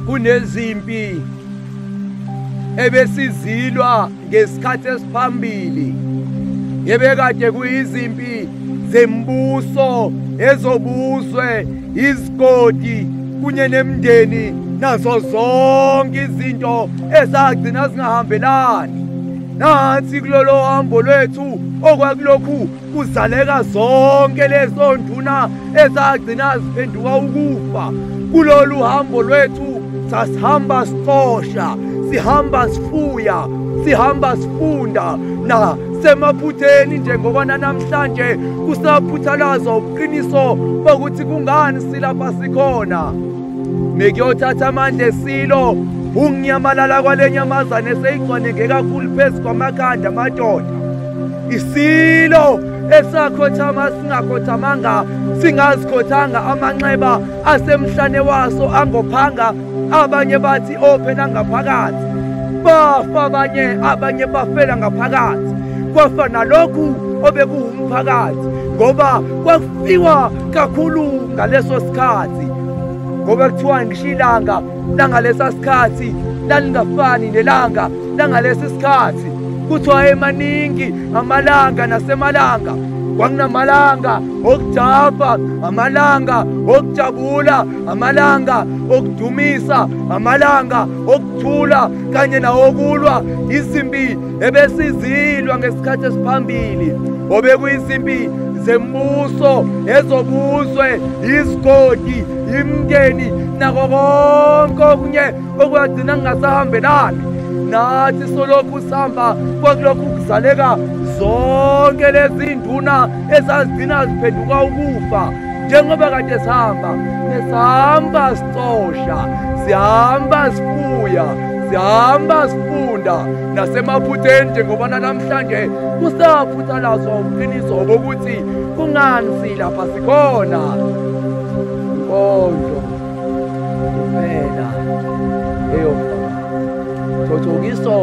Kunezimpi ebesizilwa ngesikhathi esiphambili, ebekade kuyizimpi zembuso, ezobuzwe, izigodi kunye nemindeni nazo zonke izinto ezagcina zingahambelani. Nathi kulolo hambo lwethu okwakulokhu kuzaleka zonke lezo nduna ezagcina ziphenduka ukufa. Kulolu hambo lwethu sasihamba sixosha, sihamba sifuya, sihamba sifunda nasemaphutheni, njengoba namhlanje kusaphuthalazwa ubuqiniso bokuthi kungani silapha sikhona. Mekuyothatha amandla esilo ukunyamalala kwale nyamazane eseyigcwanenge kakhulu phezu kwamakhanda amadoda. Isilo esakhothama singakhothamanga, singazikhothanga amanxeba asemhlane waso angophanga. Abanye bathi ophela ngaphakathi, bafa abanye, abanye bafela ngaphakathi. Kwafa nalokhu obekuwumphakathi, ngoba kwakufiwa kakhulu ngaleso sikhathi, ngoba kuthiwa ngisho ilanga langalesa sikhathi lalingafani nelanga langalesi sikhathi. Kuthiwa emaningi amalanga nasemalanga, kwakunamalanga okujabha, amalanga okujabula, amalanga okudumisa, amalanga okuthula kanye nawokulwa. Izimpi ebesizilwa ngesikhathi esiphambili obekuyizimpi zembuso, ezobuzwe, izigodi, imindeni nako konke okunye okwagcina kungasahambelani. Nathi solokhu sihamba kwakulokhu kuzaleka zonke lezi nduna ezazigcina ziphenduka ukufa. Njengoba kade sihamba, nesihamba sixosha, sihamba sifuya, sihamba sifunda nasemaphutheni, njengoba namhlanje kusaphuthalazwa ubuqiniso bokuthi kungani silapha sikhona. Inkondlo kuphela eyofakazi. Thothokiso